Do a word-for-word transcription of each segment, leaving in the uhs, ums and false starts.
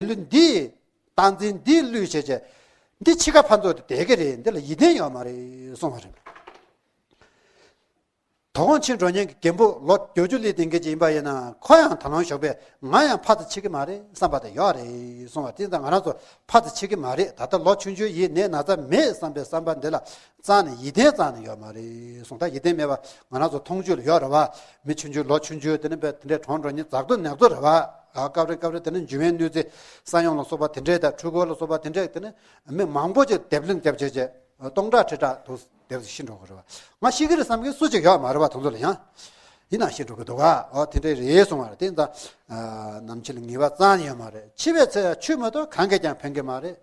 ལུས་འདི། རྟག་འཛིན་འདི་བསླུས་བྱས་བྱས། འདི་འཆི་ཁ་ཕར་འཛུལ་ཏེ་བསྡད་ཀྱི་རེད། འདི་ལ་ཡིད་བརྟན་ཡོད་མ་རེད་གསུངས་པ་རེད། དོ་དགོང་ཕྱིར་འགྲོ་མཁན་གྱི་རྒན་པོ་ལོ་བརྒྱད་ཅུ་སླེབས་ལྡན་མཁན་ཅིག་ཡིན་པ་ཡིན་ན། ཁོ་ཡང་ད་ལོང་ཞོགས་པས་ང་ཡང་ཕར་ཚུར་འཆི་གི་མ་རེད་བསམ་པ་དེ་ཡོད་རེད་གསུངས་པ། དེ་ཙང་ང་རང་ཚོ་ཕར་ཚུར་འཆི་གི་མ་རེད། ད་ལྟ་ལོ་ཆུང་ཆུང་ཡིན། ནད་ན་ཚ་མེད་བསམ་པའི་བསམ་པ་འདི་ལ་རྩ་ནས་ཡིད་བརྟན་རྩ་ནས་ཡོད་མ་རེད་གསུངས། ད་ཡིད་བརྟན་མེད་པ་ང་རང་ཚོ་མཐོང་ཆོས་ལ་ཡོད་རེད་བ། མི་ཆུང་ཆུང་ལོ་ཆུང་ཆུང་དེ་ནི་དཔེ་དེ་འདྲའི་གྲོངས་འགྲོ་མཁན་ཛག་ཏུ་ནག་ཏུ་རེད་བ། ཨ། སྐབས་རེ་སྐབས་རེ་དེ་ནི་འཇུ་བའི་གནོད་འཚེ། ས་ཡོམ་ལ་སོགས་པ་དེ་འདྲའི་དང་འཕྲུལ་འཁོར་ལ་སོགས་པ་དེ་འདྲའི་དེ་ནི་མི་མང་པོ་ཅིག་རྡེབ་ལེན་རྒྱབ་བྱས་བྱས། སྟོང་ཕྲག་ཁྲི་ཕྲག་དུ་དེར་ཤི་འགྲོ་གི་རེད་བ། ང་ཤི་གི་རེད་བསམ་མཁན་སུ་གཅིག་ཡོད་མ་རེད་བ། དེ་ཚོ་ལ་ཡང་ཡིན་ན་ཤི་འགྲོ་གི་འདུག་ག། ཨོ། དེ་འདྲ་རེད་གསུང་བ་རེད། དེ་ཙང་ནམ་འཆི་ལ་ངེས་པ་རྩ་ནས་ཡོད་མ་རེད། འཆི་བའི་ཚེ་ཡང་ཆོས་མ་གཏོགས་གང་གིས་ཀྱང་ཕན་གི་མ་རེད།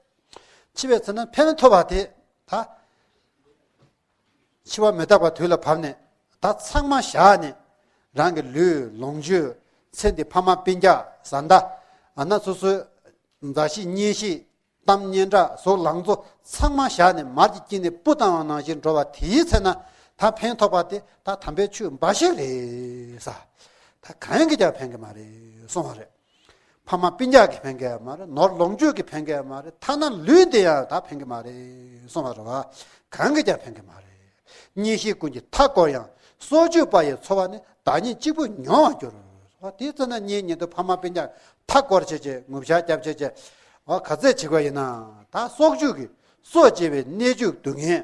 འཆི་བའི་ཚེ་ན་ཕན་ཐོགས་པ་དེ་ད་འཆི་བ་མི་རྟག་པ་དུས་ལ་བབ་ནས་ད་ཚང་མ་བཞག་ནས། རང་གི་ལུས་ལོངས་སྤྱོད། ཚེ་འདི་ཕ་མ་སྤུན་ཀྱག་བཟའ་ཟླ། ཨ་ན་སོ་སོའི་མཛའ་བཤེས་གཉེན་བཤེས། གཏམ་སྙན་གྲགས་གཟུགས་ལང་ཚོ་ཚང་མ་བཞག་ནས་མར་གྱི་དཀྱིལ་ནས་སྤུ་བཏང་བ་ནང་བཞིན་འགྲོ་བ་དེའི་ཚེ་ན་ད་ཕན་ཐོགས་པ་དེ་ད་དམ་པའི་ཆོས་འབའ་ཞིག་རེད་ས། ད་གང་གིས་ཀྱང་ཕན་གི་མ་རེད་གསུང་བ་རེད། ཕ་མ་སྤུན་ཀྱག་གིས་ཕན་གི་མ་རེད། ནོར་ལོངས་སྤྱོད་ཀྱིས་ཕན་གི་མ་རེད། ཐ་ན་ལུས་དེ་ཡང་ད་ཕན་གི་མ་རེད་གསུང་བ་རེད་བ། གང་གིས་ཀྱང་ཕན་གི་མ་རེད། གཉེན་བཤེས་ཀུན་གྱིས་མཐའ་བསྐོར་ཡང་། སྲོག་གཅོད་པ་ཡི་འཚོ་བ་ནི། བདག་ཉིད་གཅིག་པུས་མྱོང་བར་འགྱུར། དེའི་ཚེ་ན་གཉེན་ཉེ་དུ་ཕ་མ་སྤུན་ཀྱག་མཐའ་བསྐོར་བྱས་བྱས། ངུ་ཤག་རྒྱབ་བྱས་བྱས། ཨ། ག་ཚད་བྱེད་དགོས་ཡིན་ན། ད་སྲོག་གཅོད་ཀྱི་སྲོག་བཅད་པའི་གནད་གཅོད་སྡུག་བསྔལ།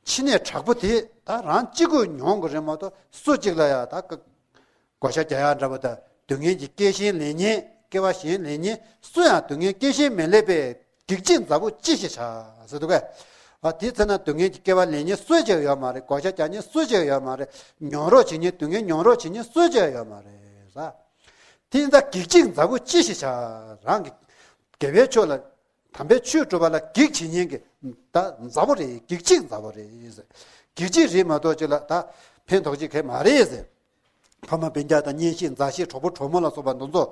འཆི་ནད་དྲག་པོ་དེ་ད་རང་གཅིག་པུས་མྱོང་དགོས་རེད་མ་གཏོགས་སུ་གཅིག་ལ་ཡང་ད་བགོ་བཤའ་རྒྱག་ཡག་འདྲ་པོ་དང་། སྡུག་བསྔལ་གྱི་སྐྱེ་ཤེས་ལེན་མཁན། སྐྱེ་བ་གཞན་ལེན་མཁན་སུ་ཡང་སྡུག་བསྔལ་སྐྱེ་ཤེས་མི་ལེན་པས། སྒེག་གཅིག་མཛའ་བོ་ཅི་ཞིག་བྱ། ཟེར་འདུག་གས། ཨ། དེའི་ཚེ་ན་སྡུག་བསྔལ་གྱི་སྐྱེ་བ་ལེན་མཁན་སུ་གཅིག་ཡོད་མ་རེད། བགོ་བཤའ་རྒྱག་མཁན་སུ་གཅིག་ཡོད་མ་རེད། མྱོང་རོགས་བྱེད་མཁན། སྡུག་བསྔལ་མྱོང་རོགས་བྱེད་མཁན་སུ་གཅིག་ཡོད་མ་རེད་ས། དེ་ཡིན་ཙང་སྒེག་གཅིག་མཛའ་བོ་ཅི་ཞིག་བྱ། རང་གི་དགེ་བའི་ཕྱོགས་ལ། དམ་པའི་ཆོས་སྒྲུབ་པ་ལ་གེགས་བྱེད་མཁན་གྱི་ད་མཛའ་བོ་རེད། སྒེག་གཅིག་མཛའ་བོ་རེད། སྒེག་གཅིག་རེད་མ་གཏོགས་ཅིག་ལ་ད་ཕན་ཐོགས་ཅིག་གང་ཡང་མ་རེད་ཟེར། ཕ་མ་སྤུན་ཀྱག་དང་གཉེན་བཤེས་མཛའ་བཤེས་གྲོགས་པོ་གྲོགས་མོ་ལ་སོགས་པ་འདི་ཚོ་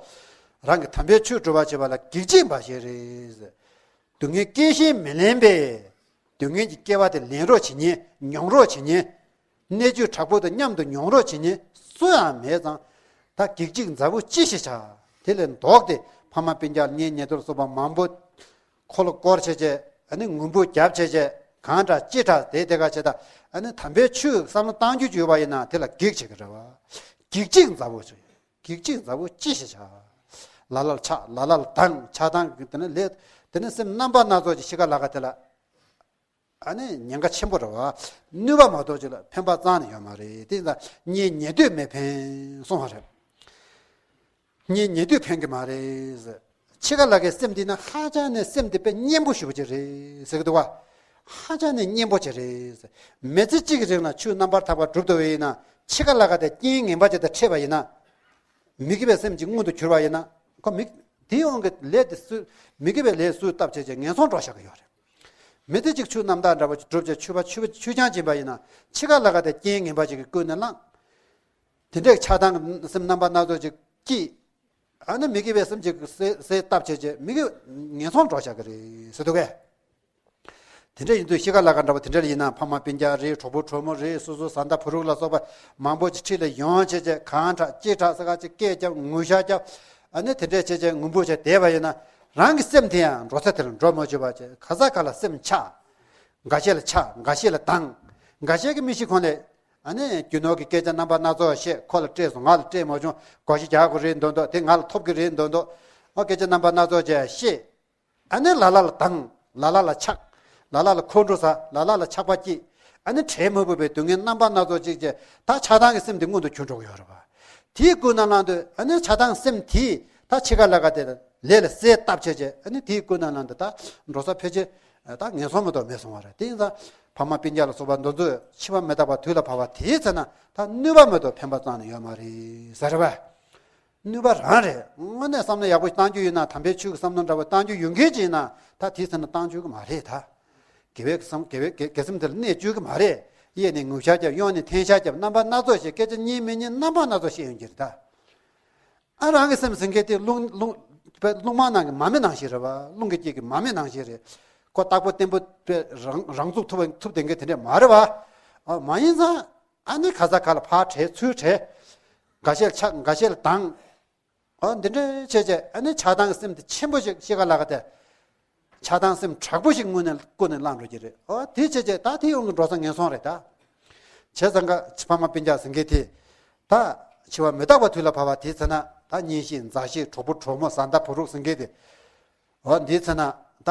རང་གི་དམ་པའི་ཆོས་སྒྲུབ་པར་བྱེད་པ་ལ་གེགས་བྱེད་པ་ཞིག་རེད་ཟེར། སྡུག་བསྔལ་སྐྱེ་ཤེས་མི་ལེན་པས། སྡུག་བསྔལ་གྱི་སྐྱེ་བ་དེ་ལེན་རོགས་བྱེད་མཁན། མྱོང་རོགས་བྱེད་མཁན། གནད་གཅོད་དྲག་པོ་དང་མཉམ་དུ་མྱོང་རོགས་བྱེད་མཁན་སུ་ཡང་མེད་ཙང་། ད་སྒེག་གཅིག་མཛའ་བོ་ཅི་ཞིག་བྱ། དེ་ལས་ལྡོག་སྟེ་ཕ་མ་སྤུན་ཀྱག་གཉེན་ཉེ་དུ་ལ་སོགས་པ་མང་པོ་འཁོར་ལོ་བསྐོར་བྱས་བྱས། ཨ་ནི་ངུ་འབོད་རྒྱབ་བྱས་བྱས། གང་དྲག་ཅི་དྲག་དེ་དེ་ག་བྱས། ད་ཨ་ནི་དམ་པའི་ཆོས་བསམ་བློ་བཏང་རྒྱུ་ཅིག་ཡོད་པ་ཡིན་ན་དེ་ལ་གེགས་བྱེད་ཀྱི་རེད་བ། སྒེག་གཅིག་མཛའ་བོ་ཅིག་སྒེག་གཅིག་མཛའ་བོ་ཅི་ཞིག་བྱ། ལ་ལ་ལ་ཆགས། ལ་ལ་ལ་སྡང་། ཆགས་སྡང་གི་དེ་ནི་ལས། དེ་ནི་སེམས་རྣམ་པ་སྣ་ཚོགས་ཀྱི་ཤི་ཁ་ལ་ཁ་དེ་ལ། ཨ་ནི་ཉེན་ཁ་ཆེན་པོ་རེད་བ། ནུས་པ་མ་གཏོགས་ཅིག་ལ་ཕན་པ་རྩ་ནས་ཡོད་མ་རེད། དེ་ཡིན་ཙང་གཉེན་ཉེ་དུས་མི་ཕན་གསུང་བ་རེད། གཉེན་ཉེ་དུས་ཕན་གྱི་མ་རེད། འཆི་ཁ་ལ་ཁའི་སེམས་འདི་ནི་ཧ་ཅང་ནས་སེམས་འདི་དཔེ་གཉེན་པོ་ཞེ་པོ་ཅིག་རེད་ཟེར་གྱི་འདུག་བ། ཧ་ཅང་ནས་གཉེན་པོ་ཅིག་རེད། མི་ཚེ་གཅིག་གི་རིང་ལ་ཆོས་རྣམ་པར་དག་པ་སྒྲུབ་ཐུབ་པ་ཡིན་ན། འཆི་ཁ་ལ་ཁ་དེ་རྐྱེན་ངན་པ་ཅིག་དང་འཕྲད་པ་ཡིན་ན། མི་དགེ་བའི་སེམས་ཀྱི་མངོན་དུ་གྱུར་པ་ཡིན་ན། ཁོ་མི་དེའི་དབང་གིས་ལས་དེ་སུས། མི་དགེ་བའི་ལས་སུས་བཏབ་བྱས་བྱས་ངན་སོང་འགྲོ་བཞག་གི་ཡོད་རེད། མི་དེ་གཅིག་ཆོས་རྣམ་དག་འདྲ་པོ་ཅིག་སྒྲུབ་བྱས་ཆོས་པ་ཆོས་ཆོས་ཆང་སྦྱིན་པ་ཡིན་ན། འཆི་ཁ་ལ་ཁ་དེ་རྐྱེན་ངན་པ་ཅིག་གིས་ཀུན་ནས་བསླངས། དེ་འདྲའི་ཆགས་སྡང་གི་སེམས་རྣམ་པ་སྣ་ཚོགས་ཅིག་སྐྱེས། ཨ་ནི་མི་དགེ་བའི་སེམས་ཅིག་སེ་སེ་བཏབ་བྱས་བྱས་མི་དགེ་ངན་སོང་འགྲོ་བཞག་གི་རེད་ཟེར་འདུག་གས། དེ་འདྲ་ཡིན་དུས་ཤི་ཁ་ལ་ཁ་འདྲ་པོ་དེ་འདྲ་ཡིན་ན། ཕ་མ་སྤུན་ཀྱག་རེད། གྲོགས་པོ་གྲོགས་མོ་རེད། སོ་སོའི་བཟའ་ཟླ་བུ་རུག་ལ་སོགས་པ་མང་པོ་ཅིག་འཁྲིས་ལ་ཡོང་བྱས་བྱས། གང་དྲག་ཅི་དྲག་ས་ག་ཅིག་སྐད་རྒྱབ། ངུ་ཤག་རྒྱབ། ཨ་ནི་དེ་འདྲས་བྱས་བྱས་ངུ་འབོད་བྱས་བསྡད་པ་ཡིན་ན། རང་གི་སེམས་དེ་ཡང་འགྲོ་ས་དེ་ལ་འགྲོ་མ་བཅུག་པ་བྱས། ག་ས་ག་ལ་སེམས་ཆགས། འགའ་ཤས་ལ་ཆགས། འགའ་ཤས་ལ་སྡང་། འགའ་ཤས་ཀྱིས་མི་ཤི་གོང་ལ། ཨ་ནི་རྒྱུ་ནོར་གྱི་སྐད་ཆ་རྣམ་པ་སྣ་ཚོགས་བཤད། ཁོ་ལ་སྤྲད་སོང་། ང་ལ་སྤྲད་མ་བྱུང་། བགོ་བཤའ་རྒྱག་དགོས་རེད་འདོད་འདོད། དེ་ང་ལ་ཐོབ་ཀྱི་རེད་འདོད་འདོད། ཨོ། སྐད་ཆ་རྣམ་པ་སྣ་ཚོགས་བྱས་བཤད། ཨ་ནི་ལ་ལ་ལ་སྡང་། ལ་ལ་ལ་ཆགས། ལ་ལ་ལ་ཁོང་ཁྲོ་ཟ། ལ་ལ་ལ་ཆགས་པ་སྐྱེས། ཨ་ནི་བྲལ་མ་ཕོད་པའི་སྡུག་བསྔལ་རྣམ་པ་སྣ་ཚོགས་ཅིག་བྱས། ད་ཆགས་སྡང་གི་སེམས་དེ་མངོན་དུ་གྱུར་འགྲོ་གི་ཡོད་རེད་པ། དེའི་ཀུན་ནས་བསླངས་དུས། ཨ་ནི་ཆགས་སྡང་སེམས་དེས་ད་འཆི་ཁ་ལ་ཁ་དེ་ལས་ལ་གསལ་བཏབ་བྱས་བྱས། ཨ་ནི་དེའི་ཀུན་ནས་བསླངས་དུས་ད་འགྲོ་ས་ཕལ་ཆེར་ད་ངན་སོང་མ་གཏོགས་མེད་སོང་བ་རེད། དེ་ཡིན་ཙང་ཕ་མ་སྤུན་ཀྱག་ལ་སོགས་པ་འདི་ཚོས་འཆི་བ་མི་རྟག་པ་དུས་ལ་བབ་པ་དེའི་ཚེ་ན་ད་ནུས་པ་མ་གཏོགས་ཕན་པ་རྩ་ནས་ཡོད་མ་རེད་ཟེར་བས། ནུས་པ་རང་རེད། དངོས་གནས་བསམ་བློ་ཡག་པོ་བཏང་རྒྱུ་ཡིན་ན། དམ་པའི་ཆོས་ཀྱི་བསམ་བློ་འདྲ་པོ་བཏང་རྒྱུ་ཡོད་མཁན་ཅིག་ཡིན་ན། ད་དེའི་ཚེ་ན་བཏང་བཅུག་གི་མ་རེད་ད། དགེ་བའི་བསམ། དགེ་བའི་དགེ་དགེ་སེམས་དེ་ལ་གནས་བཅུག་གི་མ་རེད། གཡས་ནས་ངུ་ཤག་རྒྱབ། གཡོན་ནས་འཐེན་ཤག་རྒྱབ། རྣམ་པ་སྣ་ཚོགས་ཤིག་སྐད་ཆ་སྙན་མི་སྙན་རྣམ་པ་སྣ་ཚོགས་བཤད་ཡོང་གི་རེད་ད། ཨ། རང་གི་སེམས་ཟེར་མཁན་དེ་རླུང་རླུང་རླུང་མ་ནང་གི་མ་མེ་ནང་བཞིན་རེད་པ། རླུང་གིས་བསྐྱེད་ཀྱི་མ་མེ་ནང་བཞིན་རེད། ཁོ་རྟག་པར་བརྟན་པོ་དཔེ་རང་རང་ཚུགས་ཐུབ་ཐུབ་བསྡད་མཁན་དེ་འདྲས་མ་རེད་པ། ཨ། མ་ཡིན་ཙང་ཨ་ནི་ག་ས་ག་ལ་ཕར་བྲལ་ཚུར་བྲལ། འགའ་ཤས་ལ་ཆགས། འགའ་ཤས་ལ་སྡང་། ཨོ་འདི་འདྲ་བྱས་བྱས་ཨ་ནི་ཆགས་སྡང་གི་སེམས་དེ་ཆེན་པོ་ཞིག་གཤིས་ཀ་ལ་ག་དེ། ཆགས་སྡང་སེམས་དྲག་པོ་ཞིག་དངོས་ནས་ཀུན་ནས་བསླངས་འགྲོ་གི་རེད། ཨོ་དེ་བྱས་བྱས་ད་དེ་ཡོང་གི་འགྲོ་ས་ངན་སོང་རེད་ད། བྱས་ཙང་ཀ་ཕ་མ་སྤུན་ཀྱག་ཟེར་མཁན་དེ། ད་འཆི་བ་མི་རྟག་པའི་དུས་ལ་བབ་པ་དེའི་ཚེ་ན་ད་གཉེན་བཤེས་མཛའ་བཤེས་གྲོགས་པོ་གྲོགས་མོ་བཟའ་ཟླ་བུ་རུག་ཟེར་མཁན་དེ། འོ་འདིའི་ཚེ་ན་ད་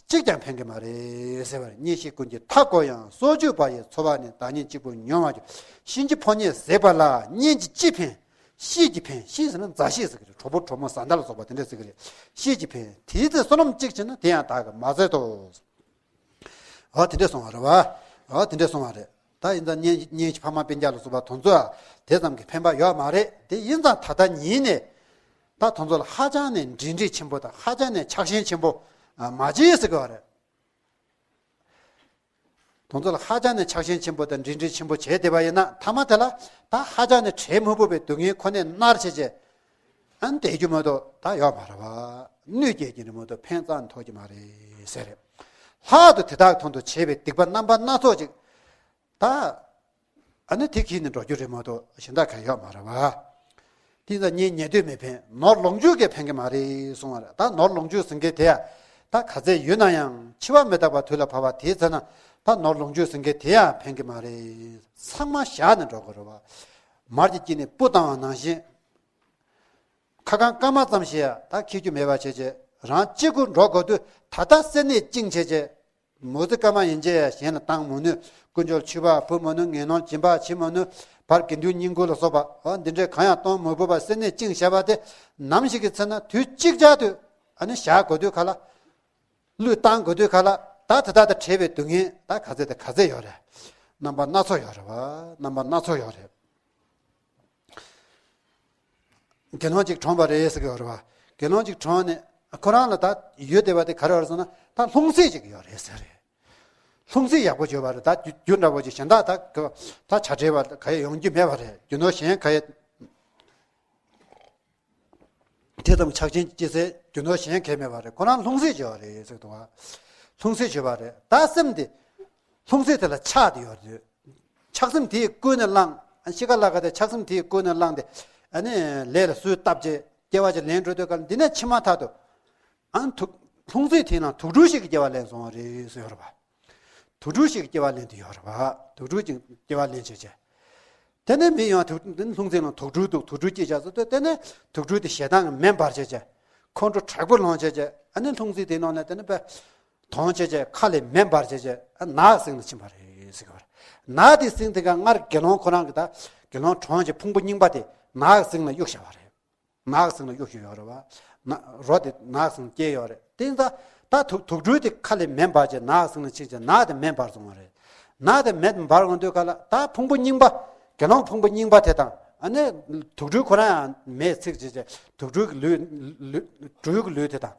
གཅིག་ཀྱང་ཕན་གྱི་མ་རེད་ཟེར་བར། གཉེན་བཤེས་ཀུན་གྱིས་མཐའ་བསྐོར་ཡང་། སྲོག་གཅོད་པ་ཡི་འཚོ་བ་ནི། བདག་ཉིད་གཅིག་པུ་མྱོང་བར་འགྱུར། གཤིན་རྗེ་ཕོ་ཉས་ཟད་པ་ལ། གཉེན་གྱིས་ཅི་ཕན། བཤེས་ཀྱིས་ཕན། བཤེས་ཟེར་ན་མཛའ་བཤེས་ཟེར་གི་རེད། གྲོགས་པོ་གྲོགས་མོ་བཟའ་ཟླ་ལ་སོགས་པ་དེ་འདྲ་ཟེར་གི་རེད། བཤེས་ཀྱིས་ཕན། དེའི་ཚེ་བསོད་ནམས་གཅིག་བྱས་ན། དེ་ཡང་བདག་གིས་མ་ཟད་དོ། འོ་དེ་འདྲ་གསུང་བ་རེད་བ། འོ་དེ་འདྲ་གསུང་བ་རེད། ད་ཡིན་ཙང་གཉེན་གཉེན་ཕ་མ་སྤུན་ཀྱག་ལ་སོགས་པ་དེ་ཚོ་དེ་ཙམ་གྱི་ཕན་པ་ཡོད་མ་རེད། དེ་ཡིན་ཙང་ད་ལྟ་ཉིད་ནས། ད་དེ་ཚོ་ལ་ཧ་ཅང་ནས་འབྲེལ་འདྲིས་ཆེན་པོ་དང་ཧ་ཅང་ནས་ཆགས་ཞེན་ཆེན་པོ་མ་བྱེད་ཟེར་གི་བ་རེད། དེ་ཚོ་ལ་ཧ་ཅང་ནས་ཆགས་ཞེན་ཆེན་པོ་དང་འབྲེལ་འདྲིས་ཆེན་པོ་བྱས་བསྡད་པ་ཡིན་ན། མཐའ་མ་དེ་ལ་ད་ཧ་ཅང་ནས་བྲལ་མི་ཕོད་པའི་སྡུག་བསྔལ་ཁོ་ནས་མནར་བྱས་བྱས། ཨ་ནི་བསྡད་རྒྱུ་མ་གཏོགས་ད་ཡོད་མ་རེད་བ། གནོད་སྐྱེལ་གྱི་རེད་མ་གཏོགས་ཕན་རྩ་ཐོགས་ཀྱི་མ་རེད་ཟེར་རེད། ལྷག་ཏུ་དེ་དག་དོན་དུ་བྱས་པའི་སྡིག་པ་རྣམ་པ་སྣ་ཚོགས་ཅིག་ད། ཨ་ནི་དེ་གིས་ནི་འགྲོ་རྒྱུ་རེད་མ་གཏོགས་གཞན་དག་གང་ཡོད་མ་རེད་བ། དེ་ཡིན་ཙང་གཉེན་ཉེ་དུས་མི་ཕན། ནོར་ལོངས་སྤྱོད་ཀྱིས་ཕན་གྱི་མ་རེད་གསུང་བ་རེད། ད་ནོར་ལོངས་སྤྱོད་ཟེར་མཁན་དེ་ཡ། ད་ག་ཚད་ཡོད་ན་ཡང་འཆི་བ་མི་རྟག་པ་དུས་ལ་བབ་པ་དེའི་ཚེ་ན་ད་ནོར་ལོངས་སྤྱོད་ཟེར་མཁན་དེ་ཡང་ཕན་གྱི་མ་རེད། ཚང་མ་བཞག་ནས་འགྲོ་དགོས་རེད་བ། མར་གྱི་དཀྱིལ་ནས་སྤུ་བཏང་བ་ནང་བཞིན། ཁ་སྐང་སྐར་མ་ཙམ་ཞིག་ཡ་ད་འཁྱེར་རྒྱུ་མེད་པ་བྱས་བྱས། རང་གཅིག་པུ་འགྲོ་དགོས་དུས་ད་ལྟ་སེམས་ནས་བཅིངས་བྱས་བྱས། མོ་ཙི་སྐར་མ་ཡན་ཆད་གཞན་ལ་བཏང་མི་ནུས། དཀོན་མཆོག་མཆོད་པ་ཕུལ་མི་ནུས། ངན་སློང་སྦྱིན་པ་བྱེད་མི་ནུས། བར་དགེ་འདུན་བསྙེན་བཀུར་ལ་སོགས་པ་འོ་འདི་འདྲའི་གང་ཡང་གཏོང་མི་ཕོད་པར་སེམས་ནས་བཅིངས་བཞག་པ་དེ། ནམ་ཞིག་གི་ཚེ་ན་དུས་གཅིག་ཅར་དུ་ཨ་ནི་བཞག་དགོས་དུས་ག་ལ། བློས་བཏང་དགོས་དུས་ག་ལ། ད་དེ་དག་དང་བྲལ་བའི་སྡུག་བསྔལ་ད་ག་ཚད་དང་ག་ཚད་ཡོད་རེད། རྣམ་པ་སྣ་ཚོགས་ཡོད་རེད་བ། རྣམ་པ་སྣ་ཚོགས་ཡོད་རེད། དགེ་སློང་ཅིག་གྲོངས་པ་རེད་ཟེར་གྱི་ཡོད་རེད་བ། དགེ་སློང་ཅིག་གྲོངས་ནས་ཁོ་རང་ལ་ད་ཡོད་བསྡད་པ་དེ་ག་རེ་ཡོད་རེད་ཟེར་ན། ད་ལྷུང་བཟེད་ཅིག་ཡོད་རེད་ཟེར་རེད། ལྷུང་བཟེད་ཡག་པོ་ཅིག་ཡོད་པ་རེད། ད་རྒྱུ་རྒྱུ་འདྲ་པོ་ཅིག་གཞན་དག་ད་ད་བྱ་བྲལ་བ་ག་ཡེ་ཡོང་རྒྱུ་མེད་པ་རེད། རྒྱུ་ནོར་གཞན་ག་ཡེ། དེ་ཙམ་ཆགས་ཞེན་སྐྱེ་སའི་རྒྱུ་ནོར་གཞན་གང་ཡང་མེད་པ་རེད། ཁོ་རང་ལྷུང་བཟེད་ཅིག་ཡོད་རེད་ཟེར་གྱི་འདུག་བ། ལྷུང་བཟེད་ཅིག་ཡོད་པ་རེད། ད་སེམས་དེ་ལྷུང་བཟེད་དེ་ལ་ཆགས་ཏེ་ཡོད་རེད། ཆགས་སེམས་དེས་ཀུན་ནས་བསླངས། གཤིས་ཀ་ལ་ག་དེ་ཆགས་སེམས་དེས་ཀུན་ནས་བསླངས་ཏེ། ཨ་ནི་ལས་ལ་སུས་བཏབ་བྱས་སྐྱེ་བ་ཅིག་ལེན་འགྲོ་དུས་ག་ལ། འདི་ནས་ཕྱི་མ་ཐག་ཏུ་ཨ་ནི་དུག་ལྷུང་བཟེད་དེའི་ནང་དུག་སྦྲུལ་ཞིག་གི་སྐྱེ་བ་ལེན་སོང་བ་རེད་ཟེར་ཡོད་རེད་བ། དུག་སྦྲུལ་ཞིག་གི་སྐྱེ་བ་ལེན་དུ་ཡོད་རེད་བ། དུག་སྦྲུལ་ཅིག་སྐྱེ་བ་ལེན་བྱས་བྱས། དེ་ནས་མི་ཡང་དུག་ལྷུང་བཟེད་ནང་དུག་སྦྲུལ་འདུག་དུག་སྦྲུལ་སྐྱེས་བྱས་སོ། དེ་ནས་དུག་སྦྲུལ་དེ་ཞེ་སྡང་གི་མེ་འབར་བྱས་བྱས། ཁོང་ཁྲོ་དྲག་པོ་ལངས་བྱས་བྱས། ཨ་ནི་ལྷུང་བཟེད་དེའི་ནང་ནས་དེ་ནས་པས། དོང་བྱས་བྱས་ཁ་ལས་མེ་འབར་བྱས་བྱས། ཨ་ནག་གི་གསེང་ལ་ཕྱིན་པ་རེད་ཟེར་གྱི་བ་རེད། ནག་དེའི་གསེང་དེ་ག་སྔར་དགེ་སློང་ཁོ་རང་གི་ད་དགེ་སློང་གྲོངས་བྱས་ཕུང་པོ་རྙིང་པ་དེ་ནག་གི་གསེང་ལ་གཡུགས་བཞག་པ་རེད། ནག་གི་གསེང་ལ་གཡུགས་བཞག་ཡོད་རེད་བ། ན་རོ་དེ་ནག་གི་གསེང་སྐྱེས་ཡོད་རེད། དེ་ཡིན་ཙང་ད་དུག་དུག་སྦྲུལ་དེ་ཁ་ལས་མེ་འབར་བྱས་ནག་གི་གསེང་ལ་ཕྱིན་བྱས་ནག་དེ་མེ་འབར་སོང་བ་རེད། ནག་དེ་མེ་འབར་འོང་དུས་ག་ལ་ད་ཕུང་པོ་རྙིང་པ། དགེ་སློང་ཕུང་པོ་རྙིང་པ་དེ་དང་། ཨ་ནི་དུག་སྦྲུལ་ཁོ་རང་ཡང་མེས་ཚིག་བྱས་བྱས་དུག་སྦྲུལ་གྱི་ལུས་ལུས་སྦྲུལ་གྱི་ལུས་དེ་དང་།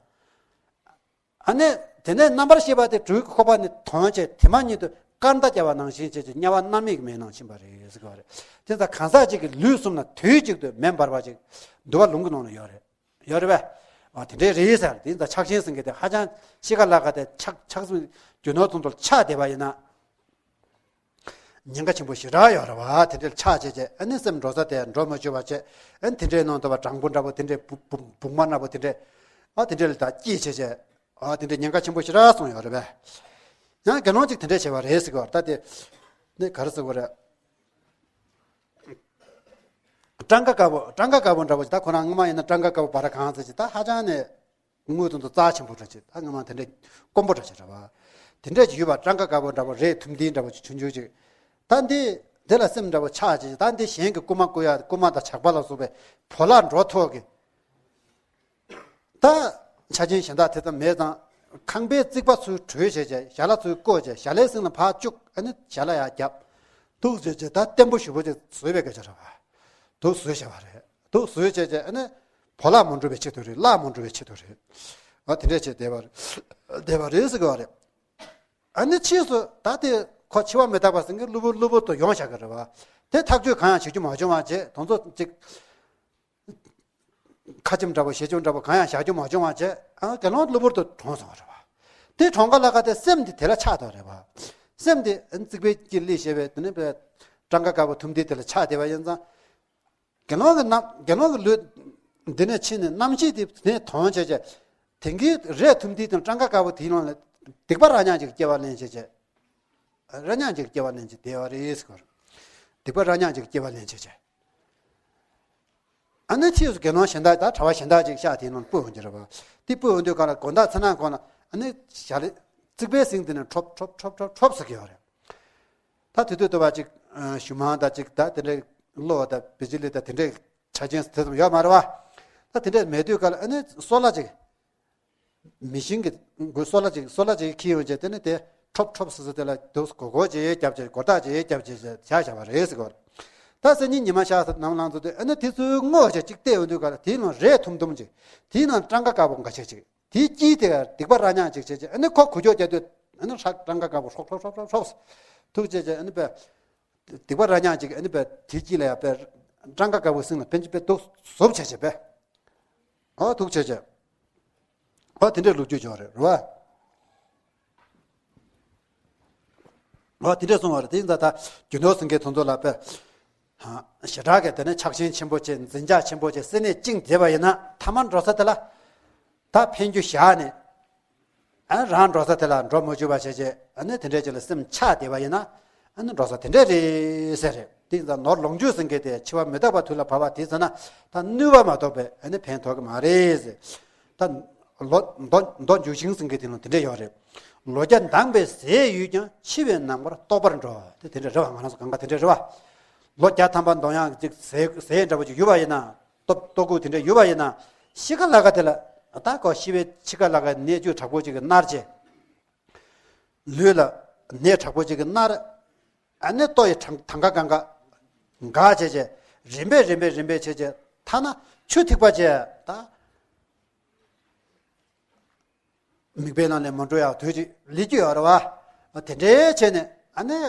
ཨ་ནི་དེ་ནས་རྣམ་པར་ཤེས་པ་དེ་སྦྲུལ་གྱི་ཁོག་པ་ནས་དོན་བྱས་དེ་མ་ཉིད་དུ་སྐར་མདའ་བརྒྱབ་པ་ནང་བཞིན་བྱས་ཀྱི་དམྱལ་བ་མནར་མེད་ཀྱི་མེའི་ནང་ཕྱིན་པ་རེད་ཟེར་གྱི་བ་རེད། དེ་ལྟར་གང་ཟག་གཅིག་གི་ལུས་གསུམ་ལ་དུས་གཅིག་ཏུ་མེ་འབར་བ་ཅིག་འདུལ་བ་ལུང་གི་ནང་ལ་ཡོད་རེད། ཡོད་རེད་པས། ཨ་དེ་འདྲའི་རེད་ཟེར། དེ་ལྟར་ཆགས་ཞེན་ཟེར་མཁན་དེ་ཧ་ཅང་གཤིས་ཀ་ལ་ག་དེ་ཆགས་ཆགས་སེམས་རྒྱུ་ནོར་ཐོན་དུ་ཆགས་བསྡད་པ་ཡིན་ན། ཉེན་ཁ་ཆེན་པོ་ཞེ་དྲག་ཡོད་རེད་བ། དེ་འདྲའི་ཆགས་བྱས་བྱས། ཨ་ནི་སེམས་འགྲོ་ས་དེ་འགྲོ་མ་བཅུག་པ་བྱས། ཨ་ནི་དེ་འདྲའི་ནང་དུ་བ་སྦྲང་བུ་འདྲ་པོ་དེ་འདྲའི་བུ་བུ་བུང་བ་འདྲ་པོ་དེ་འདྲའི། ཨ་དེ་འདྲའི་ལ་ད་སྐྱེས་བྱས་བྱས། ཨ་དེ་འདྲའི་ཉེན་ཁ་ཆེན་པོ་ཞེ་དྲག་སོང་ཡོད་རེད་པས། ཡང་དགེ་སློང་གཅིག་དེ་འདྲས་བྱས་པ་རེད་ཟེར་གི་བ་རེད། ད་དེ་ནི་ག་རེ་ཟེར་དགོས་རེད། སྤྲང་ཀ་དཀར་པོ། སྤྲང་ཀ་དཀར་པོ་འདྲ་པོ་ཞིག་ད་ཁོ་རང་སྔོན་མ་ཡིན་ན་སྤྲང་ཀ་དཀར་པོ་བ་ར་གང་ཟེར་ཅིག་ད་ཧ་ཅང་ནས་དངུལ་དུ་དུ་རྩ་ཆེན་པོ་འདྲ་ཅིག་ད་སྔོན་མ་དེ་འདྲས་དཀོན་པོ་འདྲ་ཅིག་རེད་བ། དེ་འདྲས་ཅིག་ཡོད་པ། སྤྲང་ཀ་དཀར་པོ་འདྲ་པོ་རས་ཐུམ་སྟེ་འདྲ་པོ་ཅིག་ཆུང་ཆུང་ཅིག་ད་འདི་དེ་ལ་སེམས་འདྲ་པོ་ཆགས་ཅིག་ད་འདི་གཞན་གྱི་རྐུ་མ་རྐུ་ཡ། རྐུ་མ་དང་ཇག་པ་ལ་སོགས་པའི་བོ་ལག་འགྲོ་ཐོག་གི་ད་ཆ་ཅན་གཞན་དག་དེ་ཙམ་མེད་ཙང་། ཁང་པའི་རྩིག་པ་ཚུར་བྲུས་བྱས་བྱས། ཞལ་ལག་ཚུར་བཀོག་བྱས། ཞལ་ལག་སེང་ལ་ཕར་བཅུག་ཨ་ནི་ཞལ་ལག་ཡར་བརྒྱབ། འདུག་བྱས་བྱས་ད་བརྟན་པོ་ཞེ་པོ་ཅིག་བཟོས་པའི་སྐད་ཆ་རེད་བ། འདུག་བཟོས་བྱས་པ་རེད། འདུག་བཟོས་བྱས་བྱས་ཨ་ནི་བོ་ལག་མ་འགྲོ་བའི་ཆེད་དུ་རེད། གླགས་མ་འགྲོ་བའི་ཆེད་དུ་རེད། ཨ་དེ་འདྲས་བྱས་བསྡད་པ་རེད། བསྡད་པ་རེད་ཟེར་གི་བ་རེད། ཨ་ནི་ཕྱིས་སུ་ད་དེ་ཁོ་འཆི་བ་མི་རྟག་པ་ཟེར་མཁན་གློ་བུར་གློ་བུར་དུ་ཡོང་བཞག་གི་རེད་བ། དེ་ཐག་གཅོད་གང་ཡང་བྱེད་རྒྱུ་མ་བྱུང་བ་བྱས། དེ་ཚོ་ཅིག་ཁ་ཆེམས་འདྲ་པོ་ཞལ་ཆེམས་འདྲ་པོ་གང་ཡང་བཞག་རྒྱུ་མ་བྱུང་བ་བྱས། ཨ་དགེ་སློང་གློ་བུར་དུ་གྲོངས་སོང་བ་རེད་བ། དེ་གྲོངས་ག་ལ་ག་དེ་སེམས་དེ་དེ་ལ་ཆགས་དོགས་རེད་བ། སེམས་དེ་རྩིག་པའི་དཀྱིལ་ལ་བཞག་པའི་དེ་ནས་པའི་སྤྲང་ཀ་དཀར་པོ་ཐུམ་སྟེ་དེ་ལ་ཆགས་བསྡད་པ་ཡིན་ཙང་། དགེ་སློང་གི་རྣམ་དགེ་སློང་གི་ལུས་ འདི་ནས་ཕྱིན་ནས་རྣམ་ཤེས་དེ་ནས་དོན་བྱས་བྱས། དེང་གི་རས་ཐུམ་དེ་དང་སྤྲང་ཀ་དཀར་པོ་དེའི་ནང་ལ་སྡིག་པ་ར་མྱང་ཅིག་སྐྱེ་བ་ལེན་བྱས་བྱས། ར་མྱང་ཅིག་སྐྱེ་བ་ལེན་བྱས་བསྡད་པ་རེད་ཟེར་གོ། སྡིག་པ་ར་མྱང་ཅིག་སྐྱེ་བ་ལེན་བྱས་བྱས། ཨ་ནི་ཕྱིས་སུ་དགེ་སློང་གཞན་དག་དང་གྲྭ་པ་གཞན་དག་ཅིག་ཤག་དེའི་ནང་སྤོས་འོང་གི་རེད་པ། དེ་སྤོས་འོང་དུས་ག་ལ་དགོང་དག་མཚན་ནག་གོང་ལ་ཨ་ནི་ཞལ་རྩིག་པའི་གཟིངས་དེ་ནས་ཁྲོབ་ཁྲོབ་ཁྲོབ་ཁྲོབ་ཁྲོབ་ཟེར་གྱི་ཡོད་རེད། ད་དེ་དུས་ལྟ་བ་ཅིག་ཞུ་མང་དང་ཅིག་ད་དེ་འདྲའི་གློ་བ་དང་བི་ཇི་ལི་དང་དེ་འདྲའི་ཆ་རྐྱེན་དེ་ཙམ་ཡོད་མ་རེད་པ། ད་དེ་འདྲས་མེད་དུས་ག་ལ་ཨ་ནི་སོལ་བ་ཅིག་མེ་ཤིང་གི་སོལ་བ་ཅིག་སོལ་བ་ཅིག་འཁྱེར་ཡོང་བྱས་དེ་ནི་དེ་ཁྲོབ་ཁྲོབ་སི་སི་དེ་ལ་དུ་གོ་གོ་ཅིག་རྒྱབ་ཅིག་གོ་ཐག་ཅིག་རྒྱབ་ཅིག་བྱ་བྱ་བ་རེད་ཟེར་གོ། ད་སང་ཉིན་ཉི་མ་ཤར་ས་ནམ་ལངས་ཚོ་དེ་ཨ་ནི་དེ་ཚོའི་ངོ་བོ་ཅིག་བལྟས་ཡོང་དུས་ག་ལ་དེའི་ནང་རས་ཐུམ་ཐུམ་ཅིག་དེའི་ནང་སྤྲང་ཀ་དཀར་པོ་འགའ་ཤས་ཅིག་དེའི་དཀྱིལ་དེ་སྡིག་པ་ར་མྱང་ཅིག་བྱས་བྱས་ཨ་ནི་ཁོ་གུ་གྱོག་རྒྱག་དུས་ཨ་ནི་ཧྲག་སྤྲང་ཀ་དཀར་པོ་ཧྲོག་ཧྲོག་ཧྲོག་ཧྲོག་ཧྲོག་ཐུག་བྱས་བྱས་ཨ་ནི་པས། སྡིག་པ་ར་མྱང་ཅིག་ཨ་ནི་པས་དེའི་དཀྱིལ་ལ་ཡ་པས་སྤྲང་ཀ་དཀར་པོའི་གཟིངས་ལ་ཕན་ཅིག་པས་དུག་ཟུབ་བྱས་བྱས་པས། ཨོ་དུག་བྱས་བྱས། ཨོ་དེ་འདྲའི་ལོ་རྒྱུས་ཅིག་ཡོད་རེད་རེད་པ། ཨོ་དེ་འདྲས་གསུངས་པ་རེད། དེ་ཡིན་ཙང་ད་རྒྱུ་ནོར་ཟིན་མཁན་དེ་ཚོ་ལ་པས། ཞེ་དྲག་གི་དེ་ནས་ཆགས་ཞེན་ཆེན་པོ་བྱས་འཛིན་ཆགས་ཆེན་པོ་བྱས་སེམས་ནད་བཅིངས་བསྡད་པ་ཡིན་ན་ཐ་མ་འགྲོ་ས་དེ་ལ། ད་ཕན་རྒྱུ་བཞག་ནས། ཨ་རང་འགྲོ་ས་དེ་ལ་འགྲོ་མ་བཅུག་པ་བྱས་བྱས་ཨ་ནི་དེ་འདྲས་ཅིག་ལ་སེམས་ཆགས་བསྡད་པ་ཡིན་ན། ཨ་ནི་འགྲོ་ས་དེ་འདྲས་རེད་ཟེར་རེད། དེ་ཡིན་ཙང་ནོར་ལོངས་སྤྱོད་ཟེར་མཁན་དེ་འཆི་བ་མི་རྟག་པ་དུས་ལ་བབ་པ་དེ་ཚོ་ན་ད་ནུས་པ་མ་གཏོགས་པའི་ཨ་ནི་ཕན་ཐོགས་ཀྱི་མ་རེད་ཟེར། ད་ལོ་མདོ་མདོ་འཇུག་ཤིང་ཟེར་མཁན་དེ་ནང་དེ་འདྲས་ཡོད་རེད། ལོ་བརྒྱ་འདང་བའི་ཟས་ཡོད་ཀྱང་འཆི་བའི་རྣམ་པར་རྟོག་པར་འགྲོ། དེ་དེ་འདྲས་རེད་པ། ང་རང་ཚོ་གང་ག་དེ་འདྲས་རེད་པ། ལོ་བརྒྱ་ཐམ་པ་འདོང་ཡག་ཅིག་ཟས་ཟས་འདྲ་པོ་ཅིག་ཡོད་པ་ཡིན་ན། ལྟོ་ལྟོ་ཁུག་དེ་འདྲ་ཡོད་པ་ཡིན་ན། ཤི་ཁ་ལ་ཁ་དེ་ལ་ད་ཁོ་ཤི་བའི་འཆི་ཁ་ལ་ཁ་ནད་བཅུད་དྲག་པོ་ཅིག་གིས་མནར་བྱས། ལུས་ལ་ནད་དྲག་པོ་ཅིག་གིས་མནར། ཨ་ནི་ལྟོ་ཡི་གྲངས་གང་ག་གང་ག་འགག་བྱས་བྱས། རིམ་པས་རིམ་པས་རིམ་པས་བྱས་བྱས་ཐ་ན་ཆུ་ཐིགས་པ་བྱས་ད། མིག་དཔེ་ནང་ནས་མ་འགྲོ་ཡག་དུས་ཅིག་སླེབས་ཀྱི་ཡོད་རེད་པ། དེ་འདྲའི་བྱས་ནས་ཨ་ནི་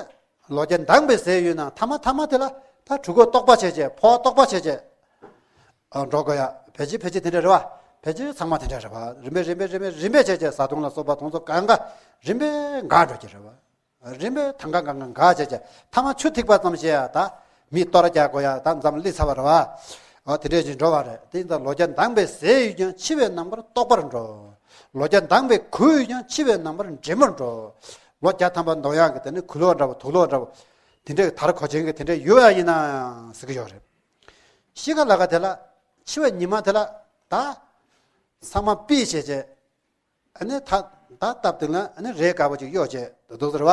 ལོ་བརྒྱ་འདང་བའི་ཟས་ཡོད་ན་ཐ་མ་ཐ་མ་དེ་ལ་ད་གྲོད་ཁོག་ལྟོགས་པ་བྱས་བྱས་ཕོ་བ་ལྟོགས་པ་བྱས་བྱས་འགྲོ་དགོས་ཡ། ཕལ་ཆེར་ཕལ་ཆེར་དེ་འདྲ་རེད་པ། ཕལ་ཆེར་ཚང་མ་དེ་འདྲ་རེད་པ། རིམ་པས་རིམ་པས་རིམ་པས་རིམ་པས་བྱས་བྱས་བཟའ་བཏུང་ལ་སོགས་པ་དེ་ཚོ་གང་ག་རིམ་པས་འགག་འགྲོ་གི་རེད་པ། རིམ་པས་ཐང་ག་གང་ག་འགག་བྱས་བྱས་ཐ་མ་ཆུ་ཐིགས་པ་ཙམ་ཞིག་ཡ་ད་མིག་གཏོར་རྒྱག་དགོས་ཡ་ད་མཚམས་སླེབས་ཚར་བ་རེད་པ། ཨོ་དེ་འདྲས་ཅིག་འགྲོ་བ་རེད། དེ་ཡིན་ཙང་ལོ་བརྒྱ་འདང་བའི་ཟས་ཡོད་ཀྱང་འཆི་བའི་རྣམ་པར་རྟོག་པར་འགྲོ། ལོ་བརྒྱ་འདང་བའི་གོས་ཡོད་ཀྱང་འཆི་བའི་རྣམ་པར་འདྲེན་པར་འགྲོ། ལོ་བརྒྱ་ཐམ་པ་འདོང་ཡག་གི་དེ་ནི་གོས་ལོག་འདྲ་པོ་དུག་ལོག་འདྲ་པོ། དེ་འདྲའི་དར་གོས་ཆེན་གྱི་དེ་འདྲས་ཡོད་པ་ཡིན་ན་ཟེར་གྱི་ཡོད་རེད། ཤི་ཁ་ལ་ཁ་དེ་ལ་འཆི་བའི་ཉི་མ་དེ་ལ་ད་ཚང་མ་ཕུད་བྱས་བྱས། ཨ་ནི་ད་ད་སྟབས་བདེ་ན་ཨ་ནི་རས་དཀར་པོ་ཅིག་གཡོགས་བྱས་འདུག་ཟེར་བ།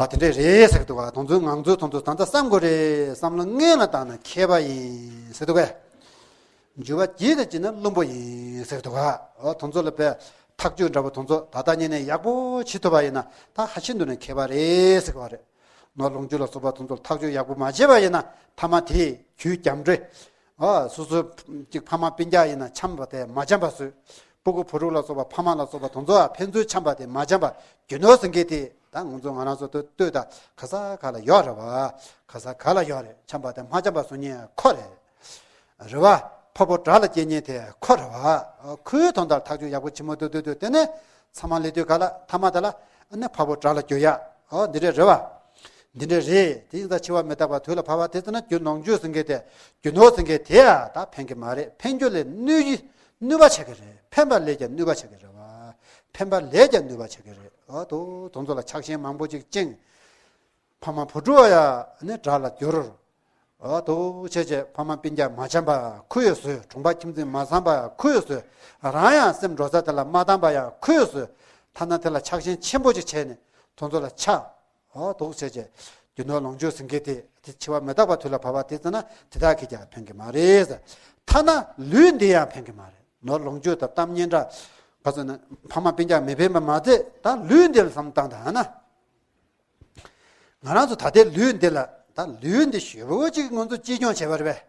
ཨ་དེ་འདྲས་རེད་ཟེར་གི་འདུག་ག་དེ་ཚོའི་ངང་ཚུལ་དེ་ཚོ་ད་ལྟ་བསམ་དགོས་རེད། བསམ་བློ་སྔོན་ལ་བཏང་ན་མཁས་པ་ཡིན་ཟེར་འདུག་གས། འཇུ་བ་བགྱིས་ཏེ་བགྱིས་ན་བླུན་པོ་ཡིན་ཟེར་གི་འདུག་ག་ཨོ་དེ་ཚོ་ལ་དཔེ་ཐག་གཅོད་འདྲ་པོ་དེ་ཚོ་ད་ལྟ་ཉིད་ནས་ཡག་པོ་བྱེད་ཐུབ་པ་ཡིན་ན་ད་ཧ་ཤིན་ཏུ་ནས་མཁས་པ་རེད་ཟེར་གི་བ་རེད། ནོར་ལོངས་སྤྱོད་ལ་སོགས་པ་དེ་ཚོ་ལ་ཐག་གཅོད་ཡག་པོ་མ་བྱས་པ་ཡིན་ན་ཐ་མ་དེས་རྒྱུ་རྒྱབ་འགྲོ། ཨ་སོ་སོ་གཅིག་ཕ་མ་སྤུན་ཀྱག་ཡིན་ན་འཆམ་པ་དེ་མ་འཆམ་པ་བཟོས། སྤུ་གུ་བུ་ཕྲུག་ལ་སོགས་པ་ཕ་མ་ལ་སོགས་པ་དེ་ཚོའང་ཕན་ཚུན་འཆམ་པ་དེ་མ་འཆམ་པ་རྒྱུ་ནོར་ཟེར་མཁན་དེ་ད་ང་ཚོ་ང་རང་ཚོ་ལྟོས་ལྟོས་དང་ག་ས་ག་ལ་ཡོད་རེད་བ། ག་ས་ག་ལ་ཡོད་རེད། འཆམ་པ་དེ་མ་འཆམ་པ་བཟོ་མཁན་ཁོ་རེད། རེད་བ། ཕ་བུ་དགྲ་ལ་སྐྱེ་མཁན་དེ་ཁོ་རེད་བ། ཁོའི་དོན་དག་ཐག་གཅོད་ཡག་པོ་བྱེད་མ་ཐུབ་ཐུབ་ཐུབ་དེ་ནས་ཚང་མ་སླེབས་དུས་ག་ལ་ཐ་མ་དེ་ལ་ཨ་ནི་ཕ་བུ་དགྲ་ལ་གྱུར་ཡ། ཨོ་འདི་འདྲས་རེད་བ། འདི་འདྲས་རེད། དེ་ཡིན་ཙང་འཆི་བ་མི་རྟག་པ་དུས་ལ་བབ་པ་དེ་ཚོ་ན་རྒྱུ་ནོར་རྒྱུ་ཟེར་མཁན་དེ་རྒྱུ་ནོར་ཟེར་མཁན་དེ་ཡ་ད་ཕན་གི་མ་རེད། ཕན་རྒྱུ་ལས་གནོད་ཀྱི་གནོད་པ་ཆགས་ཀྱི་རེད། ཕན་པ་ལས་ཀྱང་གནོད་པ་ཆགས་ཀྱི་རེད་བ། ཕན་པ་ལས་ཀྱང་གནོད་པ་ཆགས་ཀྱི་རེད། ཨོ་དོ་དེ་ཚོ་ལ་ཆགས་ཞེན་མང་པོ་ཅིག་བཅིངས། ཕ་མ་བུ་ཕྲུག་ཡང་ནི་དགྲ་ལ་བསྒྱུར། འོ་དོ་བྱས་བྱས་ཕ་མ་སྤུན་ཀྱག་མ་འཆམ་པ་ཁོ་ཡང་བཟོས། གྲོང་པ་ཁྱིམ་མཚེས་མ་འཆམ་པ་ཁོ་ཡང་བཟོས། རང་ཡང་སེམས་འགྲོ་ས་དེ་ལ་མ་བཏང་པ་ཡང་ཁོ་ཡང་བཟོས། ཐ་ན་དེ་ལ་ཆགས་ཞེན་ཆེན་པོ་ཅིག་བྱས་ནས་དེ་ཚོ་ལ་ཆགས། འོ་དོ་བྱས་བྱས་རྒྱུ་ནོར་ལོངས་སྤྱོད་ཟེར་མཁན་དེ་དེ་འཆི་བ་མི་རྟག་པ་དུས་ལ་བབ་པ་དེ་ཚོ་ན་དེ་དག་གིས་ཀྱང་ཕན་གི་མ་རེད། ཐ་ན་ལུས་འདི་ཡང་ཕན་གི་མ་རེད། ནོར་ལོངས་སྤྱོད་དང་གཏམ་སྙན་གྲགས་ག་ཚོད་ན་ཕ་མ་སྤུན་ཀྱག་མི་ཕན་པ་མ་ཚད་ད་ལུས་འདི་ལ་བསམ་བཏང་དང་ན། ང་རང་ཚོ་ད་ལྟའི་ལུས་འདི་ལ་ད་ལུས་འདི་ཞེ་པོ་ཅིག་ང་ཚོ་གཅེས་སྐྱོང་བྱས་པ་རེད་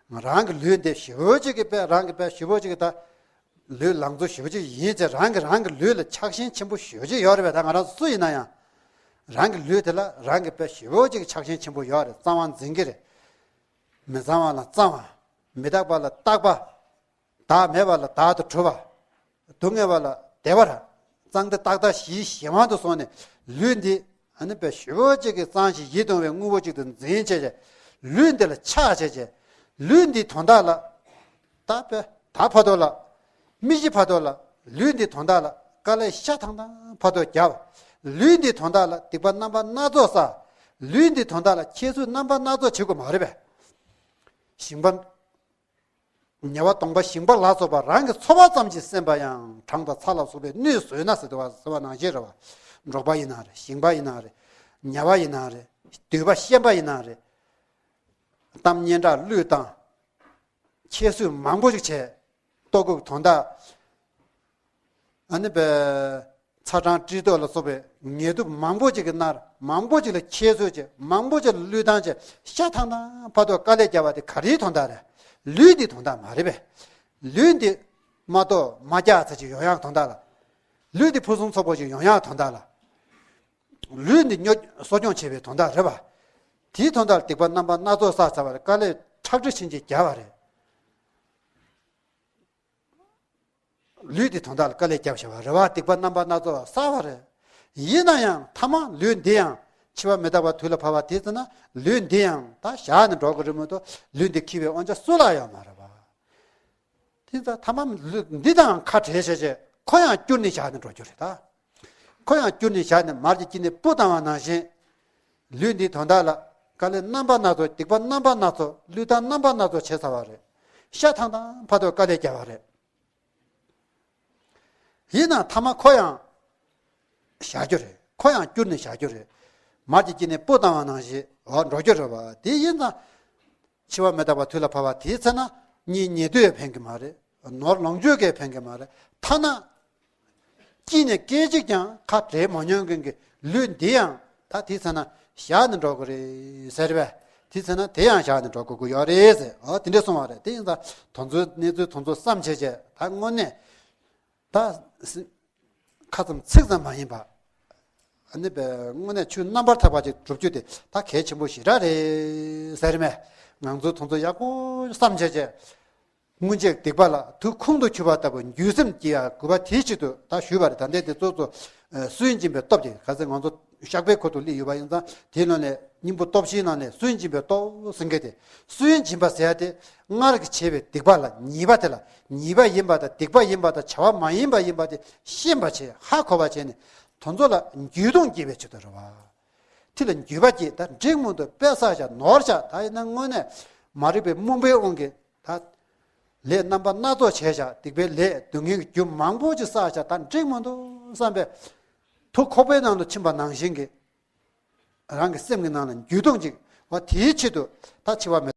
པས། རང་གི་ལུས་འདི་ཞེ་པོ་ཅིག་གི་དཔེ་རང་གི་དཔེ་ཞེ་པོ་ཅིག་གི་ད་ལུས་ལང་ཚོ་ཞེ་པོ་ཅིག་ཡིན་ཚེ་རང་གི་རང་གི་ལུས་ལ་ཆགས་ཞེན་ཆེན་པོ་ཞེ་པོ་ཅིག་ཡོད་རེད་པས། ད་ང་རང་ཚོ་སུ་ཡིན་ན་ཡང་རང་གི་ལུས་དེ་ལ་རང་གི་དཔེ་ཞེ་པོ་ཅིག་ཆགས་ཞེན་ཆེན་པོ་ཡོད་རེད། གཙང་བ་འཛིན་གི་རེད། མི་གཙང་བ་ལ་གཙང་བ། མི་རྟག་པ་ལ་རྟག་པ། བདག་མེད་པ་ལ་བདག་ཏུ་གྲུབ་པ། སྡུག་བསྔལ་བ་ལ་བདེ་བ་ར། གཙང་སྟེ་རྟག་ལྟ་ཞི་ཞི་དབང་དུ་སོང་ནས་ལུས་འདི་ཨ་ནི་དཔེ་ཞེ་པོ་ཅིག་གི་གཙང་ཞིང་ཡིད་དུ་འོང་བའི་དངོས་པོ་ཅིག་ཏུ་འཛིན་བྱས་བྱས། ལུས་འདི་ལ་ཆགས་བྱས་བྱས། ལུས་འདིའི་དོན་དག་ལ་ ད་པས་ད་བར་དོ་ལ། མི་གཞི་བར་དོ་ལ། ལུས་འདི་དོན་དག་ལ་དཀའ་ལས་ཤ་ཐང་ཐང་བར་དོ་བརྒྱབ། ལུས་འདི་དོན་དག་ལ་སྡིག་པ་རྣམ་པ་སྣ་ཚོགས་བསགས། ལུས་འདི་དོན་དག་ལ་ཁྱད་གསོད་རྣམ་པ་སྣ་ཚོགས་བྱེད་དགོས་མ་རེད་པས། ཞིང་པ། ཉ་བ་གདོང་པ་ཞིང་པ་ལ་སོགས་པ་རང་གི་འཚོ་བ་ཙམ་གྱིས་སེམས་པ་ཡང་གྲང་དང་ཚ་ལ་སོགས་པའི་གནོད་བཟོད་ན་ཟེར་བ་ཟེར་བ་ནང་བཞིན་རེད་བ། འབྲོག་པ་ཡིན་ན་རེད། ཞིང་པ་ཡིན་ན་རེད། ཉ་བ་ཡིན་ན་རེད། གདོལ་པ་ཤན་པ་ཡིན་ན་རེད། གཏམ་སྙན་གྲགས་བློས་བཏང་། ཁྱད་གསོད་མང་པོ་ཞིག་བྱས། ལྟོ་གོས་དོན་དག་ཨ་ནི་པའི་ཚ་གྲང་དཀྲིས་ལྟོགས་ལ་སོགས་པའི་ངལ་དུབ་མང་པོ་ཅིག་གི་མནར། མང་པོ་ཅིག་ལ་ཁྱད་གསོད་བྱས། མང་པོ་ཅིག་ལ་བློས་བཏང་བྱས། ཤ་ཐང་ཐང་བར་དོ་དཀའ་ལས་བརྒྱབ་པ་དེ་ག་རེའི་དོན་དག་རེད། ལུས་འདི་དོན་དག་མ་རེད་པས། ལུས་འདི་མ་གཏོགས་མ་རྒྱག་ཚར་ཅིག་ཡོང་ཡག་དོན་དག་ལ། ལུས་འདི་ཕུན་སུམ་ཚོགས་པོ་ཅིག་ཡོང་ཡག་དོན་དག་ལ། ལུས་འདི་གསོ་སྐྱོང་བྱེད་པའི་དོན་དག་རེད་པ། དེའི་དོན་དག་ལ་སྡིག་པ་རྣམ་པ་སྣ་ཚོགས་བསགས་ཚར་བ་རེད། དཀའ་ལས་ཁྲག་དྲི་ཕྱིན་ཅི་བརྒྱབ་པ་རེད། ལུས་འདི་དོན་དག་ལ་དཀའ་ལས་བརྒྱབ་བཞག་པ་རེད་བ། སྡིག་པ་རྣམ་པ་སྣ་ཚོགས་བསགས་པ་རེད། ཡིན་ན་ཡང་ཐ་མ་ལུས་འདི་ཡང་འཆི་བ་མི་རྟག་པ་དུས་ལ་བབ་པ་དེ་ཚེ་ན་ལུས་འདི་ཡང་ད་བཞག་ནས་འགྲོ་དགོས་རེད་མ་གཏོགས། ལུས་འདི་འཁྱེར་བའི་དབང་ཆ་སུ་ལ་ཡང་མ་རེད་བ། དེ་ཚེ་ཐ་མ་ལུས་འདི་དང་ཁ་བྲལ་བྱས་བྱས་ཁོ་ཡང་བསྐྱུར་ནས་བཞག་ནས་འགྲོ་རྒྱུ་རེད་ད། ཁོ་ཡང་བསྐྱུར་ནས་བཞག་ནས་མར་གྱི་དཀྱིལ་ནས་སྤུ་བཏང་བ་ནང་བཞིན། ལུས་འདི་དོན་དག་ལ་དཀའ་ལས་རྣམ་པ་སྣ་ཚོགས། སྡིག་པ་རྣམ་པ་སྣ་ཚོགས། བློས་བཏང་རྣམ་པ་སྣ་ཚོགས་བྱས་ཚར་བ་རེད། ཤ་ཐང་ཐང་བར་དོ་དཀའ་ལས་བརྒྱབ་པ་རེད། ཡིན་ནའང་ཐ་མ་ཁོ་ཡང་བཞག་རྒྱུ་རེད། ཁོ་ཡང་བསྐྱུར་ནས་བཞག་རྒྱུ་རེད། མར་གྱི་དཀྱིལ་ནས་སྤུ་བཏང་བ་ནང་བཞིན་འོ་འགྲོ་རྒྱུ་རེད་བ། དེ་ཡིན་ཙང་། འཆི་བ་མི་རྟག་པ་དུས་ལ་བབ་པ་དེའི་ཚེ་ན་གཉེན་ཉེ་དུ་ཡང་ཕན་གྱི་མ་རེད། ནོར་ལོངས་སྤྱོད་ཀྱང་ཕན་གྱི་མ་རེད། ཐ་ན། སྐྱིད་ནས་སྐད་ཅིག་ཀྱང་ཁ་བྲལ་མ་མྱོང་མཁན་གྱི་ལུས་འདི་ཡང་ད་དེའི་ཚེ་ན་བཞག་ནས་འགྲོ་དགོས་རེད་ཟེར་བས། དེའི་ཚེ་ན་དེ་ཡང་བཞག་ནས་འགྲོ་དགོས་ཀྱི་ཡོད་རེད་ཟེར། འོ་དེ་འདྲ་གསུངས་པ་རེད། དེ་ཡིན་ཙང་དེ་ཚོའི་གནས་ཚུལ་དེ་ཚོ་བསམ་བྱས་བྱས་ད་དངོས་གནས། ད། ཁ་ཙམ་ཚིག་ཙམ་མ་ཡིན་པ། ཨ་ནི་པའི་དངོས་གནས་ཆོས་རྣམ་པར་དག་པ་ཅིག་སྒྲུབ་རྒྱུ་དེ་ད་གལ་ཆེན་པོ་ཞེ་དྲག་རེད་ཟེར་མས། ང་ཚོ་དེ་ཚོ་ཡག་པོ་བསམ་བྱས་བྱས། སྔོན་ཆད་སྡིག་པ་ལ་དུག་ཁུང་དུ་གྱུར་པ་ལྟ་བུ་འགྱོད་སེམས་སྐྱེ་ཡག་དགོས་པ་དེའི་ཆེད་དུ་ད་ཞུས་པ་རེད། ད་ལྟའི་དེ་གཙོ་གཙོ། སུན་འབྱིན་པའི་སྟོབས་ཀྱིས་ག་ཚད་ང་ཚོ་བཤགས་པའི་ཁུལ་དུ་སླེབས་ཡོད་པ་ཡིན་ཙང་དེའི་ནང་ནས་སྙིང་པོ་སྟོབས་བཞིའི་ནང་ནས་སུན་འབྱིན་པའི་སྟོབས་ཟེར་མཁན་དེ། སུན་འབྱིན་པ་ཟེར་ཡ་དེ་སྔར་གྱི་བྱས་པའི་སྡིག་པ་ལ་ཉེས་པ་དེ་ལ་ཉེས་པ་ཡིན་པ་དང་སྡིག་པ་ཡིན་པ་དང་བྱ་བ་མ་ཡིན་པ་ཡིན་པ་དེ་ཤེས་པ་བྱས་ཧ་གོ་བ་བྱས་ནས་དེ་ཚོ་ལ་འགྱོད་གདུང་སྐྱེ་བའི་ཆེད་དུ་རེད་བ། དེ་ལ་འགྱོད་པ་སྐྱེས་ད་འགྲིག་མི་འདུག་དཔེ་བསགས་བཞག་ནོར་བཞག་ད་ཡིན་ན་དངོས་གནས་མ་རིག་པའི་རྨོངས་པའི་དབང་གིས་ད། ལས་རྣམ་པ་སྣ་ཚོགས་བྱས་བཞག་སྡིག་པའི་ལས་སྡུག་བསྔལ་གྱི་རྒྱུ་མང་པོ་ཅིག་བསགས་བཞག་ད་འགྲིག་མི་འདུག་བསམ་པས། དུག་ཁོག་པའི་ནང་དུ་ཕྱིན་པ་ནང་བཞིན་གྱི། རང་གི་སེམས་ཀྱི་ནང་ལ་འགྱོད་གདུང་ཅིག་བ་དེའི་ཆེད་དུ་ད་འཆི་བ་མི་